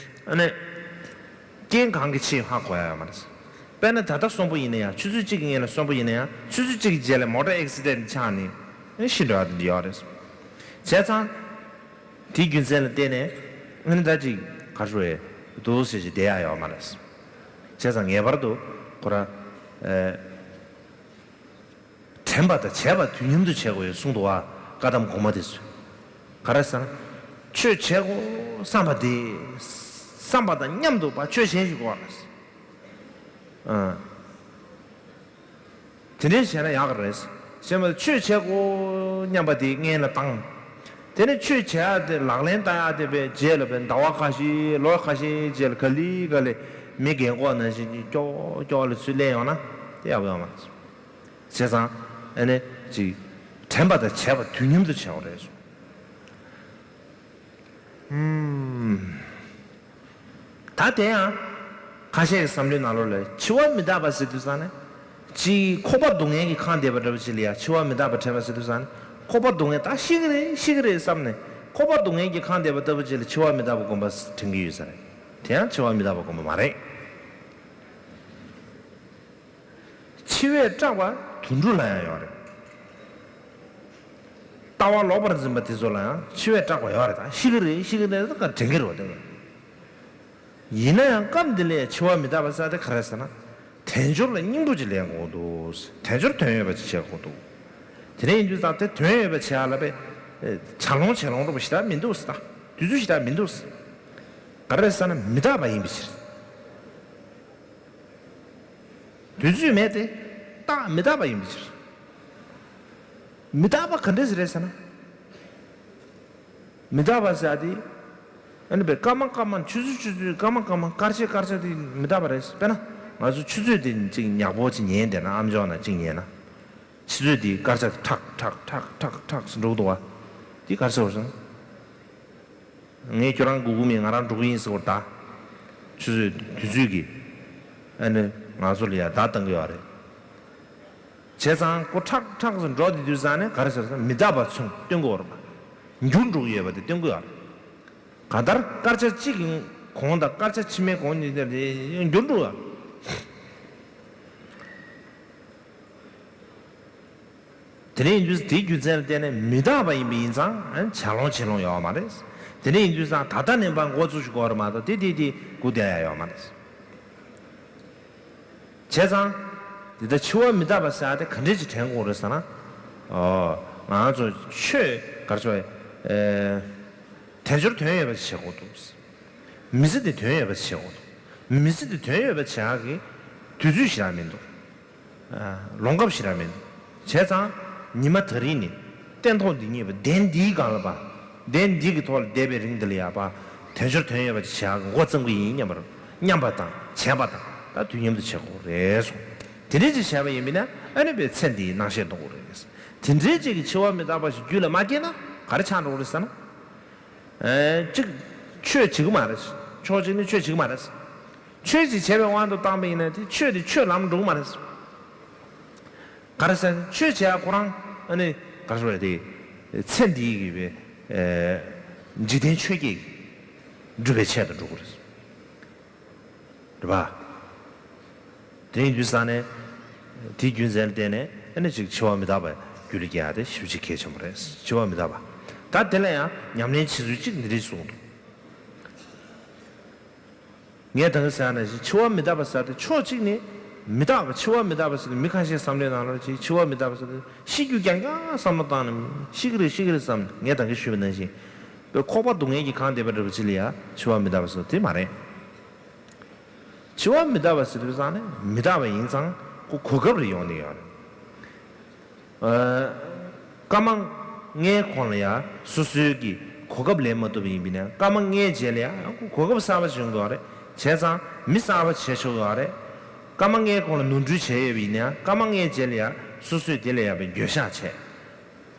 ཨ་ནི། རྐྱེན་གང་གིས་འཆི་ཧ་གོ་ཡ་ཡོད་མ་རེད། དཔེར་ན་ད་ལྟ་གསོན་པོ་ཡིན་ན་ཡང་ཆུ་ཚོད་གཅིག་གི་སྔོན་ལ་གསོན་པོ་ཡིན་ན་ཡང་ཆུ་ཚོད་གཅིག་གི་རྗེས་ལ་མོ་ཊ་ཨེག་སི་ཌེན་ཊི་ཆགས་ནས་ཨ་ནི་ཤི་འགྲོ་ཡ་དེ་འདྲ་ཡོད་རེད། བྱས་ཙང་། དེའི་རྒྱུ་མཚན་ལ་བརྟེན་ནས་ཨ་ནི་ད་ཅིག་ག་རེ་ཟེར་དགོས་རེད། འདུག་སེ་ཞིག་བསྡད་ཡ་ཡོད་མ་རེད། བྱས་ཙང་ངེས་པར་དུ་ཁོ་རང་། ཨེ། དྲན་པ་དང་བྱས་པ་དུས་མཉམ་དུ་བྱེད་དགོས་ཡོད་གསུངས་འདུག་བ། བཀའ་གདམས་གོང་མ་དེ་ཚོས། ག་རེ་ཟེར་ན། ཆོས་བྱེད་དགོས་བསམ་པ་དེ། བསམ་པ་དང་མཉམ་དུ་ཕར་ཆོས་གཞན་ཞིག་དགོས་པ་རེད། ཨ། དེ་འདྲའི་བྱས་ན་ཡག་གི་རེད། བྱས་མ་ཆོས་བྱེད་དགོས་སྙམ་པ་དེ་སྔོན་ལ་བཏང་། དེ་ནས་ཆོས་བྱེད་ཡ་དེ་ལག་ལེན་བསྟར་ཡ་དེ་བས་རྗེས་ལ་བས་ཟླ་བ་ཁ་ཤས་ལོ་ཁ་ཤས་རྗེས་ལ་ག་ལེ་ག་ལེ་མི་རྒན་གོག་ནང་བཞིན་གྱི་ཀྱོག་ཀྱོག་ལ་ཚུར་སླེབས་ཡོང་ན་དེ་ཡག་པོ་ཡོད་མ་རེད། བྱས་ཙང་ཨ་ནི་ཅིག་དྲན་པ་དང་བྱས་པ་དུས་མཉམ་དུ་བྱེད་དགོས་རེད་གསུངས། ཨུམ། ད་དེ་ཡང་ཁ་ཤས་ཀྱི་བསམ་བློའི་ནང་ལོགས་ལ་འཆི་བ་མི་རྟག་པ་ཟེར་དུས་ཙང་ནས། ཅིག་ཁོག་པ་སྡུག་བསྔལ་གྱིས་ཁེངས་བསྡད་པ་འདྲ་པོ་ཅིག་ལ་ཡང་འཆི་བ་མི་རྟག་པ་དྲན་པ་ཟེར་དུས་ཙང་ནས། ཁོག་པ་སྡུག་བསྔལ་ད་ཤི་གི་རེད་ཤི་གི་རེད་བསམ་ནས་ཁོག་པ་སྡུག་བསྔལ་གྱིས་ཁེངས་བསྡད་པ་ལྟ་བུ་ཅིག་ལ་འཆི་བ་མི་རྟག་པ་སྒོམ་པ་དྲན་གྱི་ཡོད་ས་རེད། དེ་ཡང་འཆི་བ་མི་རྟག་པ་སྒོམ་པ་མ་རེད། འཆི་བས་སྐྲག་པ་དུད་འགྲོ་ལ་ཡང་ཡོད་རེད། ལྟ་བ་ལོག་པར་འཛིན་པ་དེ་ཚོ་ལ་ཡང་འཆི་བས་སྐྲག་པ་ཡོད་རེད། ད་ཤི་གི་རེད་ཤི་གི་རེད་ད་ག་དྲན་གྱི་རེད་པ། དེ་ཡིན་ན་ཡང་སྐབས་འདི་ལ་ཡང་འཆི་བ་མི་རྟག་པ་ཟེར་དེ་ག་རེ་ཟེར་ན། དལ་འབྱོར་ལ་སྙིང་པོ་ཅིག་ལེན་དགོས་འདུག་དལ་འབྱོར་དོན་ཡོད་པ་ཅིག་བྱེད་དགོས་འདུག་དེ་འདྲ་ཡིན་དུས་ད་དེ་དོན་ཡོད་པ་བྱེད་ཡ་ལ་བས། བྱ་ལོང་བྱེད་ལོང་འགྲོ་བ་ཞིག་ད་མི་འདུག་ཟེར། ད་དུས་ཚོད་ཞིག་ད་མི་འདུག་ཟེར། ག་རེ་ཟེར་ན་མི་རྟག་པ་ཡིན་པའི་ཕྱིར། དུས་ཚོད་མེད་དེ། རྟག་མི་རྟག་པ་ཡིན་པའི་ཕྱིར། མི་རྟག་པ་ག་འདྲ་ཞིག་རེད་ཟེར་ན། མི་རྟག་པ་ཟེར་ཡ་དེ། ཨ་ནི་བས་སྐར་མ་སྐར་མ་ཆུ་ཚོད་ཆུ་ཚོད་སྐར་མ་སྐར་མ་སྐར་ཆ་སྐར་ཆ་དེ་མི་རྟག་པ་རེད། དཔེར་ན་ང་ཚོ་ཆུ་ཚོད་དེ་གཅིག་ཉག་པོ་གཅིག་ཉན་བསྡད་ན། ཨམ་ཅོག་ནང་གཅིག་ཉན་ན། ཆུ་ཚོད་དེ་སྐར་ཆ་ཁྲག་ཁྲག་ཁྲག་ཁྲག་ཁྲག་ཟེར་འགྲོ་གི་འདུག་བ། དེ་ག་རེ་ཟེར་བ་ཟེར་ན། ངས་ཁྱོད་རང་སྒུག་གི་མིན། ང་རང་འགྲོ་གི་ཡིན་ཟེར་བ་ད། ཆུ་ཚོད་དུས་ཚོད་ཀྱིས་ཨ་ནི་ང་ཚོ་ལ་ཡ་བརྡ་བཏང་གི་ཡོད་རེད། བྱས་ཙང་ཁོ་ཁྲག་ཁྲག་ཟེར་འགྲོ་དེ་དུས་ཙང་ནས་ག་རེ་ཟེར་ཟེར་ན་མི་རྟག་པ་མཚོན་སྟོན་གྱི་ཡོད་རེད་པ། འགྱུར་འགྲོ་གི་ཡོད་པ་དེ་སྟོན་གྱི་ཡོད་རེད། གང་ལྟར་སྐར་ཆ་གཅིག་གི་གོང་དང་སྐར་ཆ་ཕྱི་མའི་གོང་གཉིས་དེ་འགྱུར་འགྲོ་ཡོད་རེད། དེ་འདྲ་ཡིན་དུས་དེའི་རྒྱུ་མཚན་ལ་བརྟེན་ནས་མི་རྟག་པ་ཡིན་པ་ཡིན་ཙང་ཨ་ནི་བྱ་ལོང་བྱེད་ལོང་ཡོད་མ་རེད། དེ་འདྲ་ཡིན་དུས་ཙང་ད་ལྟ་ནས་ཕར་འགོ་བཙུགས་ཤིག་དགོས་རེད་མ་གཏོགས་དེ་དེ་དེ་སྒུག་བསྡད་ཡ་ཡོད་མ་རེད། བྱས་ཙང་། འདི་ལྟར་འཆི་བ་མི་རྟག་པ་ཟེར་ཡ་དེ་ག་འདྲས་ཅིག་དྲན་དགོས་རེད་ཟེར་ན། ཨོ། ང་ཚོ་ཆོས་ག་རེ་ཟེར་བ། ཨེ། དལ་འབྱོར་དོན་ཡོད་པ་ཞིག་བྱེད་དགོས་འདུག། མི་ཚེ་འདི་དོན་ཡོད་པ་ཞིག་བྱེད་དགོས་འདུག། མི་ཚེ་འདི་དོན་ཡོད་པ་བྱེད་ཡག་གི་དུས་ཚོད་ཞིག་རང་མི་འདུག། ཨ། ལོང་སྐབས་ཤིག་རང་མིན། བྱས་ཙང་ཉི་མ་དེ་རིང་ནི་སྟན་ཐོག་འདི་ཉིད་པ་གདན་འདིའི་སྒང་ལ་པ། གདན་འདི་གི་ཐོག་ལ་བསྡད་པའི་རིང་འདི་ལ་ཡ་པ། དལ་འབྱོར་དོན་ཡོད་པ་ཅིག་བྱེད་ཡག་གི་འགོ་བརྩམ་གི་ཡིན་སྙམ་པར་སྙམ་པ་དང་བྱས་པ་དང་ད་དུས་མཉམ་དུ་བྱེད་དགོས་རེད་གསུངས། དེ་འདྲས་ཅིག་བྱས་པ་ཡིན་པས་ན་ཨ་ནི་པའི་ཚེ་འདིའི་སྣང་ཤས་འདོར་དགོས་རེད། དེ་འདྲས་ཅིག་གི་འཆི་བ་མི་རྟག་པ་ཞིག་རྒྱུད་ལ་མ་སྐྱེས་ན་ག་རེ་ཆགས་འགྲོ་གི་རེད་ཟེར་ན། ཨེ། གཅིག་ཆོས་བྱེད་ཀྱི་མ་རེད། ཕྱོགས་གཅིག་ནས་ཆོས་བྱེད་ཀྱི་མ་རེད། ཆོས་ཅིག་བྱས་པའི་དབང་དུ་བཏང་པ་ཡིན་ན་དེ་ཆོས་དེ་ཆོས་ལམ་འགྲོ་གི་མ་རེད། ག་རེ་ཟེར་ན་ཆོས་བྱེད་ཡ་ཁོ་རང་ཨ་ནི་ག་རེ་ཟེར་བ་དེ་ཚེ་འདིའི་གི་བའི་ཨེ་འཇིག་རྟེན་ཆོས་བརྒྱད་ཀྱི་སྒྲུབ་པའི་ཆེད་དུ་འགྲོ་གི་རེད། རེད་པ། དེ་ཡིན་དུས་ཙང་ནས་དེའི་རྒྱུ་མཚན་ལ་བརྟེན་ནས་ཨ་ནི་ཅིག་འཆི་བ་མི་རྟག་པའི་རྒྱུད་ལ་སྐྱེ་ཡ་དེ་ཞེ་པོ་ཅིག་གལ་ཆེན་པོ་རེད། འཆི་བ་མི་རྟག་པ། ད་དེ་ལ་ཡང་ཉམས་ལེན་བྱེད་ཚུལ་གཅིག་འདི་འདྲས་གསུངས་འདུག། ངས་ད་གིན་ཟེར་ཡ་ནང་བཞིན་འཆི་བ་མི་རྟག་པ་ཟེར་ཏེ་ཕྱོགས་གཅིག་ནས་མི་རྟག་པ། འཆི་བ་མི་རྟག་པ་ཟེར་ཏེ་མི་ཁ་ཤས་བསམ་བློའི་ནང་ལ་ཅིག་འཆི་བ་མི་རྟག་པ་ཟེར་ཏེ་ཤི་རྒྱུ་རྐྱང་རྐྱང་བསམ་བློ་བཏང་ནས་ཤི་གི་རེད་ཤི་གི་རེད་བསམ་ནས། ངས་ད་གིན་ཞུས་པ་ནང་བཞིན་པའི་ཁོག་པ་སྡུག་བསྔལ་གྱིས་གང་བསྡད་པ་འདྲ་པོ་ཅིག་ལ་ཡ་འཆི་བ་མི་རྟག་པ་ཟེར་དེ་མ་རེད། འཆི་བ་མི་རྟག་པ་ཟེར་དུས་ཙང་ནས་མི་རྟག་པ་ཡིན་ཙང་ཁོ་གོ་སྐབས་རེ་ཡོང་གི་ཡོད་རེད། ཨ། སྐར་མ་ལྔའི་གོང་ལ་ཡ་སོ་སོའི་གི་གོ་སྐབས་ལེན་མ་ཐུབ་པ་ཡིན་པས་ན་སྐར་མ་ལྔའི་རྗེས་ལ་ཡ་ཁོ་གོ་སྐབས་གསར་པ་ཅིག་ཡོང་གི་ཡོད་རེད། བྱས་ཙང་མི་གསར་པ་བྱེད་ཆོག་གི་ཡོད་རེད། སྐར་མ་ལྔའི་གོང་ལ་ནོར་འཁྲུལ་བྱས་ཡོད་པ་ཡིན་ན་ཡང་སྐར་མ་ལྔའི་རྗེས་ལ་ཡ་སོ་སོས་དེ་ལ་ཡ་བའི་འགྱོད་བཤགས་བྱས།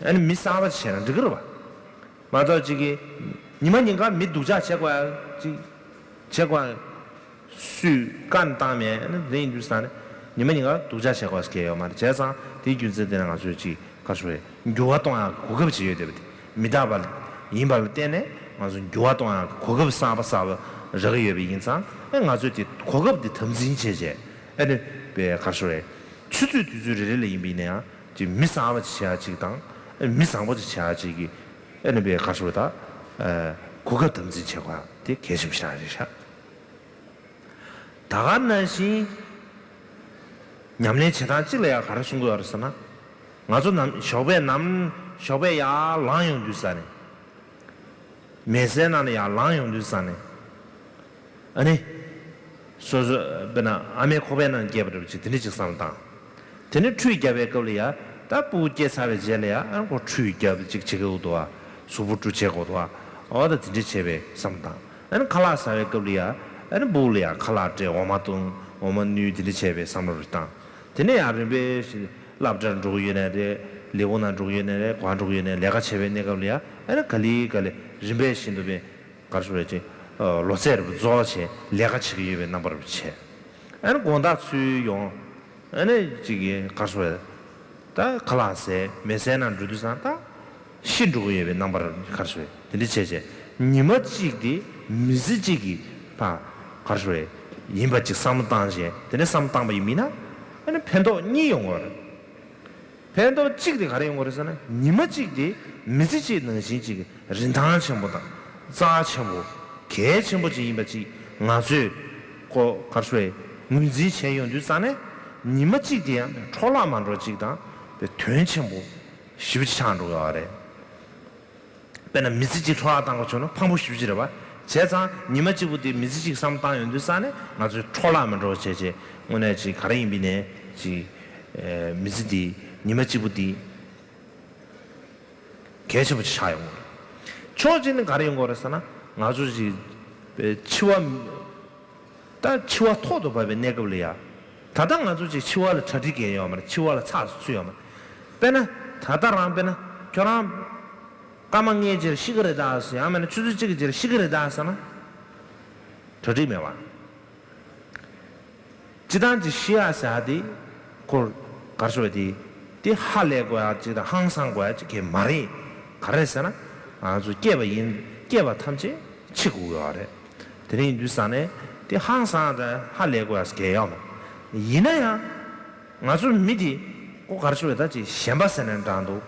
ཨ་ནི་མི་གསར་པ་བྱས་ན་འགྲིག་གི་རེད་པ། མ་གཏོགས་ཅིག་གིས་ཉི་མ་ཉིན་གང་མི་སྡུག་ཅག་བྱེད་དགོས་ཡ་ཅིག་བྱེད་དགོས་ཡ། སུས་བཀའ་བཏང་མེད། ཨ་ནི་དེ་ཡིན་དུས་ཙང་ནས་ཉི་མ་ཉིན་གང་སྡུག་ཅག་བྱེད་དགོས་ཡ་སྐད་ཡོད་མ་རེད། བྱས་ཙང་དེའི་རྒྱུ་མཚན་དེ་ནས་ང་ཚོས་ཅིག་ག་རེ་ཞུ་དགོས་རེད། འགྱུར་བ་གཏོང་ཡ་གོ་སྐབས་ཅིག་ཡོད་བསྡད་པ་དེ་མི་རྟག་པ་ཡིན་པ་ལ་བརྟེན་ནས་ང་ཚོ་འགྱུར་བ་གཏོང་ཡ་གོ་སྐབས་གསར་པ་གསར་པ་རག་གི་ཡོད་པ་ཡིན་ཙང་ཨ་ང་ཚོས་དེ་གོ་སྐབས་དེ་དམ་འཛིན་བྱས་བྱས་ཨ་ནི་པའི་ག་རེ་ཞུ་དགོས་རེད། ཆུ་ཚོད་དུས་ཚོད་རེ་རེ་ལ་ཡིན་པ་ཡིན་ན་ཡང་ཅིག་མི་གསར་པ་ཅིག་བྱེད་ཡ་ཅིག་དང་ཨ་མི་བཟང་པོ་ཅིག་བྱེད་ཡ་ཅིག་གི་ཨ་ནི་པའི་ག་རེ་ཞུ་དགོས་རེད། ད་གོ་སྐབས་དམ་འཛིན་བྱེད་དགོས་ཡ་དེ་གལ་ཆེན་པོ་ཞིག་རེད་ཤག། ད་ག་ནང་བཞིན་ཉམས་ལེན་བྱེད་སྟངས་གཅིག་ལ་ཡང་ག་རེ་གསུང་གི་ཡོད་རེད་ཟེར་ན། ང་ཚོ་ནམ་ཞོགས་པའི་ནམ་ཞོགས་པའི་ཡར་ལངས་ཡོང་དུས་ཙ་ནས། མལ་སའི་ནང་ནས་ཡར་ལངས་ཡོང་དུས་ཙ་ནས། ཨ་ནི། སོ་སོ་དཔེར་ན་ཨ་མའི་ཁོག་པའི་ནང་སྐྱེས་པ་འདྲ་པོ་ཅིག་དེ་འདྲ་ཅིག་བསམ་བློ་བཏང་། དེ་ནས་ཁྲུས་བརྒྱབ་པའི་སྐབས་ལ་ཡ་ད་སྤུ་གུ་སྐྱེས་ཚར་བའི་རྗེས་ལ་ཡ་ཨ་ཁོ་ཁྲུས་བརྒྱབ་ཅིག་བྱེད་དགོས་འདུག་བ། གཟུགས་པོ་བཀྲུ་བྱེད་དགོས་འདུག་བ། འོ་ད་དེ་འདྲ་བྱས་པའི་བསམ་བློ་བཏང་། ཨ་ནི་ཁ་ལག་ཟ་བའི་སྐབས་ལ་ཡ་ཨ་ནི་སྤུ་གུ་ལ་ཡ་ཁ་ལག་སྤྲད་འོ་མ་བཏུང་འོ་མ་བསྣུན་དེ་འདྲ་བྱས་པའི་བསམ་བློ་རེ་བཏང་། དེ་ནས་ཡང་རིམ་པས་ཤིག་སློབ་གྲྭར་འགྲོ་གི་ཡོད་ནའི་རེད། ལས་ཁུངས་ནང་འགྲོ་གི་ཡོད་ནའི་རེད། གང་འགྲོ་གི་ཡོད་ནའི་ལས་ཀ་བྱེད་པའི་གནས་སྐབས་ལ་ཡ་ཨ་ནི་ག་ལེ་ག་ལེ་རིམ་པས་ཤིག་འདུག་པས། ག་རེ་ཞུ་དགོས་རེད། ཅིག་ལོ་ཚད་རེ་རྫོགས་བྱས་ལས་ཀ་བྱེད་ཀྱི་ཡོད་པའི་རྣམ་པ་རེ་བྱས། ཨ་ནི་དགོང་དག་ཚུར་ཡོང་། ཨ་ནི་ཅིག་གི་ག་རེ་ཞུ་དགོས་རེད། ད་ཁ་ལག་ཟས་མལ་སའི་ནང་འགྲོ་དུས་ཙང་ད་ཤི་འགྲོ་གི་ཡོད་པའི་རྣམ་པ་རེ་ག་རེ་ཞུ་དགོས་རེད། དེ་འདྲ་བྱས་བྱས་ཉི་མ་གཅིག་དེ་མི་ཚེ་གཅིག་གི་ཕ་ག་རེ་ཞུ་དགོས་རེད། ཡིན་པ་ཅིག་བསམ་བློ་བཏང་བྱས་དེ་འདྲ་བསམ་བློ་བཏང་པ་ཡིན་མིན་ན་ཨ་ནི་ཕན་ཐོགས་གཉིས་ཡོང་གི་རེད། ཕན་ཐོགས་གཅིག་དེ་ག་རེ་ཡོང་གི་རེད་ཟེར་ན་ཉི་མ་གཅིག་དེ་མི་ཚེ་གཅིག་ནང་བཞིན་གཅིག་རིན་ཐང་ཆེན་པོ་དང་རྩ་ཆེན་པོ་གལ་ཆེན་པོ་ཅིག་ཡིན་པ་ཅིག་ང་ཚོས་ཁོ་ག་རེ་ཞུ་དགོས་རེད། ངོས་འཛིན་བྱས་ཡོང་དུས་ཙང་ནས་ཉི་མ་གཅིག་དེ་ཡང་འཕྲོ་བརླག་མ་འགྲོ་ཅིག་དང་དོན་ཆེན་པོ་ཞེ་པོ་ཅིག་ཆགས་འགྲོ་གི་ཡོད་རེད། དཔེར་ན་མི་ཚེ་གཅིག་འཕྲོ་བརླག་བཏང་དགོས་བྱུང་ན་ཕངས་པོ་ཞེ་པོ་ཅིག་རེད་པ། བྱས་ཙང་ཉི་མ་གཅིག་པོ་དེ་མི་ཚེ་གཅིག་བསམ་བློ་བཏང་ཡོང་དུས་ཙང་ནས་ང་ཚོས་འཕྲོ་བརླག་མི་འགྲོ་བྱས་བྱས་དངོས་གནས་ཅིག་ག་རེ་ཡིན་པའི་ནས་ཅིག་ཨེ་མི་ཚེ་འདི་ཉི་མ་གཅིག་པོ་འདི་གལ་ཆེན་པོ་ཅིག་ཆགས་ཡོང་གི་རེད། ཕྱོགས་གཅིག་ནས་ག་རེ་ཡོང་གི་རེད་ཟེར་ན། ང་ཚོ་ཅིག་འཆི་བ། ད་འཆི་བ་ཐོག་ཏུ་བབས་པའི་གནས་སྐབས་ལ་ཡ། ད་ལྟ་ང་ཚོ་ཅིག་འཆི་བ་ལ་གྲ་སྒྲིག་གས་ཡོད་མ་རེད། འཆི་བ་ལ་ཚགས་སུ་ཚུད་ཡོད་མ་རེད། དཔེར་ན། ད་ལྟ་རང་དཔེར་ན་ཁྱོད་རང་སྐར་མ་ལྔའི་རྗེས་ཤི་གི་རེད་ད་ཟེར། ཡང་མིན་ན་ཆུ་ཚོད་གཅིག་གི་རྗེས་ཤི་གི་རེད་ད་ཟེར་ན། གྲ་སྒྲིག་མེད་པ། སྤྱིར་བཏང་གི་ཤི་ཡ་ཟེར་ཡ་དེ། ཁོ། ག་རེ་ཞུ་བ་དེ། དེ་ཧ་ལས་དགོས་ཡ་ཅིག་དང་ཧང་སང་དགོས་ཡ་ཅིག་གི་མ་རེད། ག་རེ་ཟེར་ན། ང་ཚོ་སྐྱེས་པ་ཡིན། སྐྱེས་པ་ཐམས་ཅད་འཆི་དགོས་ཡོད་རེད། དེ་འདྲ་ཡིན་དུས་ཙང་ནས་དེ་ཧང་སང་དང་ཧ་ལས་དགོས་ཡ་ཟེར་གི་ཡོད་མ་རེད། ཡིན་ན་ཡང་། ང་ཚོ་མི་དེ། ཁོ་ག་རེ་ཞུ་བ་ད་ཅིག་ཞེན་པ་ཟེར་ན་འདྲ་འདུག་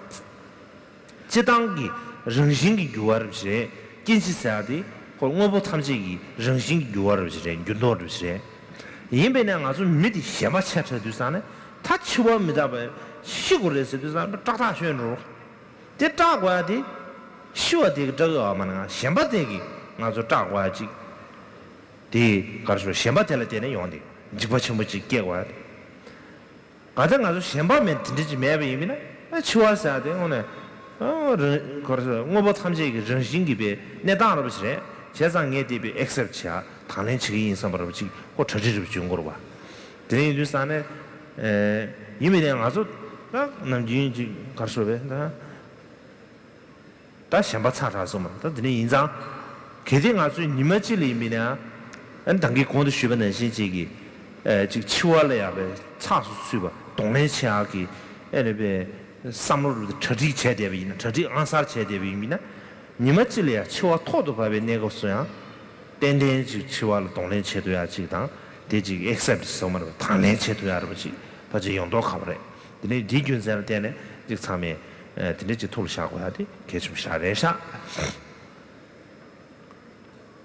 སྤྱིར་བཏང་གི་རང་བཞིན་གྱི་འགྱུར་བ་རེད་པ་ཞིག་རེད། སྐྱེ་འཆི་ཟེར་ཡ་དེ་ཁོ་དངོས་པོ་ཐམས་ཅད་ཀྱི་རང་བཞིན་གྱི་འགྱུར་བ་རེད་པ་ཞིག་རེད། འགྱུར་ལྡོག་རེད་པ་ཞིག་རེད། ཡིན་པས་ན་ང་ཚོ་མི་དེ་ཞེན་པ་ཆེ་དྲགས་དུས་ཙང་ནས་ད་འཆི་བ་མི་རྟག་པས་ཤི་དགོས་རེད་ཟེར་དུས་ཙང་ནས་སྐྲག་ཐག་ཆོད་འགྲོ། དེ་སྐྲག་དགོས་ཡ་དེ། ཤི་བ་དེ་གིས་སྐྲག་གི་ཡོད་མ་རེད། ཞེན་པ་དེ་གིས་ང་ཚོ་སྐྲག་དགོས་ཡ་ཅིག་དེ་ག་རེ་ཞུ། ཞེན་པ་དེ་ལ་བརྟེན་ནས་ཡོང་དེ། འཇིགས་པ་ཆེན་པོ་ཅིག་སྐྱེ་དགོས་ཡ་དེ། གལ་ཏེ་ང་ཚོ་ཞེན་པ་མེད། དེ་འདྲ་ཅིག་མེད་པ་ཡིན་པས་ན། ཨ། འཆི་བ་ཟེར་ཡ་དེ་དངོས་གནས། ཨ། རང་། ག་རེ་ཟེར། དངོས་པོ་ཐམས་ཅད་ཀྱི་རང་བཞིན་གྱི་པའི་གནས་སྟངས་རེད་པ་ཞིག་རེད། བྱས་ཙང་ངས་དེ་པའི་ཨེག་སེབ་བྱེད་ཡ། དང་ལེན་བྱེད་ཀྱི་ཡིན་བསམ་པ་རེད་པ་ཅིག་ཁོ་གྲ་སྒྲིག་རེད་པ་ཅིག་ཡོང་གི་རེད་པ། དེ་འདྲ་ཡིན་དུས་ཙང་ནས། ཨེ། ཡིན་པས་ན་ང་ཚོ་ད་ནམ་རྒྱུན་ཅིག་ག་རེ་ཞུ་བས་ད། ད་ཞེན་པ་ཚ་དྲགས་སོང་མ། ད་དེ་འདྲ་ཡིན་ཙང་། གལ་ཏེ་ང་ཚོས་ཉི་མ་གཅིག་ལ་ཡིན་པས་ན། ཨ་ནི་ད་གིན་གོང་དུ་ཞུས་པ་ནང་བཞིན་ཅིག་གི། ཨེ། ཅིག་འཆི་བ་ལ་ཡ་པའི་ཚགས་སུ་ཚུད་པ། གདོང་ལེན་བྱེད་ཡག་གི། ཨ་ནི་པའི་བསམ་བློ་རུ་གྲ་སྒྲིག་བྱས་བསྡད་པ་ཡིན་ན། གྲ་སྒྲིག་ཨང་གསར་བྱས་བསྡད་པ་ཡིན་པས་ན། ཉི་མ་གཅིག་ལ་ཡ་འཆི་བ་ཐོག་ཏུ་བབས་པའི་གནས་སྐབས་སུ་ཡང་། ཏན་ཏན་ཅིག་འཆི་བ་ལ་གདོང་ལེན་བྱེད་ཐུབ་ཡག་ཅིག་དང་། དེ་ཅིག་ཨེག་སེབ་ཟེར་བ་མ་རེད་པ། དང་ལེན་བྱེད་ཐུབ་ཡག་རེད་པ་ཅིག་ཕལ་ཆེར་ཡོང་མདོག་ཁ་པོ་རེད། དེ་ནས་འདིའི་རྒྱུ་མཚན་ལ་བརྟེན་ནས་ཅིག་ཚང་མས། ཨ། དེ་འདྲ་ཅིག་ཐུགས་ལ་བཞག་དགོས་ཡ་དེ་གལ་ཆེན་པོ་ཞེ་དྲག་རེད་ཤག་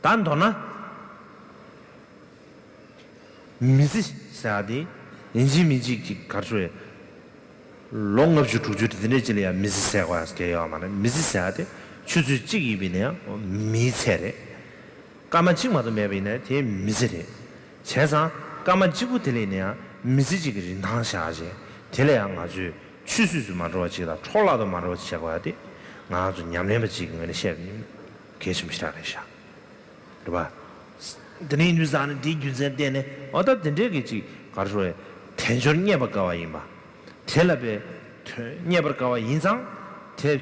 ད་མདོར་ན། མི་ཚེ་ཟེར་ཡ་དེ་ཡིན་གཅིག་མིན་གཅིག་ཅིག་ག་རེ་ཞུ་ཡ། ལོ་ལྔ་བཅུ་དྲུག་ཅུ་དེ་འདྲ་ཅིག་ལ་ཡང་མི་ཚེ་ཟེར་དགོས་ཡ་ཟེར་གྱི་ཡོད་མ་རེད། མི་ཚེ་ཟེར་ཡ་དེ་ཆུ་ཚོད་གཅིག་ཡིན་པས་ན་ཡང་མིའི་ཚེ་རེད། སྐར་མ་གཅིག་མ་གཏོགས་མེད་པ་ཡིན་ན་དེ་མི་ཚེ་རེད། བྱས་ཙང་སྐར་མ་གཅིག་པོ་དེ་ལ་ཡིན་ན་ཡང་མི་ཚེ་གཅིག་གི་རིན་ཐང་བཞག་བྱས། དེ་ལ་ཡང་ང་ཚོས་ཆུད་ཟོས་སུ་མ་འགྲོ་བ་ཅིག་དང་འཕྲོ་བརླག་ཏུ་མ་འགྲོ་བ་ཅིག་བྱེད་དགོས་ཡ་དེ་ང་ཚོ་ཉམས་ལེན་པ་ཅིག་གི་ངོས་ནས་བཤད་པ་ཡིན། གལ་ཆེན་པོ་ཞེ་དྲག་རེད་ཤག་རེད་པ། དེ་ནས་ཡིན་དུས་ཙང་ནས་འདིའི་རྒྱུ་མཚན་བརྟེན་ནས། འོ། ད་དེ་འདྲའི་གི་ཅིག་ག་རེ་ཞུ་རེད། དལ་འབྱོར་རྙེད་པར་དཀའ་བ་ཡིན་པ། དེ་ལ་པའི་དོན་རྙེད་པར་དཀའ་བ་ཡིན་ཙང་། དེ།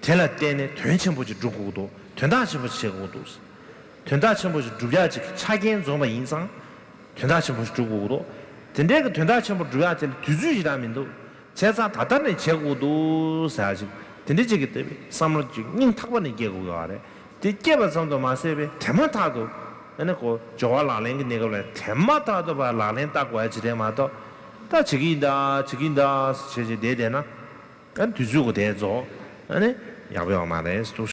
དེ་ལ་བརྟེན་ནས་དོན་ཆེན་པོ་ཅིག་སྒྲུབ་དགོས་འདུག་དོན་དག་ཆེན་པོ་ཅིག་བྱེད་དགོས་འདུག་དོན་དག་ཆེན་པོ་ཅིག་སྒྲུབ་ཡག་ཅིག་གི་ཆ་རྐྱེན་འཛོམས་པ་ཡིན་ཙང་། དོན་དག་ཆེན་པོ་ཞིག་སྒྲུབ་དགོས་ཀྱི་འདུག་དེ་འདྲའི་གི་དོན་དག་ཆེན་པོ་སྒྲུབ་ཡག་དེ་ལ་དུས་ཚོད་ཞིག་རག་མི་འདུག་བྱས་ཙང་ད་ལྟ་ནས་བྱེད་དགོས་འདུག་ཟེར་ཡག་ཅིག་དེ་འདྲའི་ཅིག་གི་བསམ་བློ་ཅིག་སྙིང་ཐག་པ་ནས་སྐྱེ་དགོས་ཀྱི་ཡོད་རེད། དེ་སྐྱེས་པ་ཙམ་དུ་མ་ཟད་པའི་དེ་མ་ཐག་ཏུ། ཨ་ནི་ཁོ་སྦྱོར་བ་ལག་ལེན་གྱི་གནས་སྐབས་ལ་དེ་མ་ཐག་ཏུ་ཕར་ལག་ལེན་བསྟར་དགོས་ཡག་ཅིག་རེད་མ་གཏོགས། ད་བྱེད་ཀྱི་ཡིན་ད། བྱེད་ཀྱི་ཡིན་ད་ཟེར་བྱས་བྱས་བསྡད་བསྡད་ན། ཨ། དུས་ཚོད་ཁོ་དེ་རྫོགས། ཨ་ནི་ཡག་པོ་ཡོད་མ་རེད་འདུག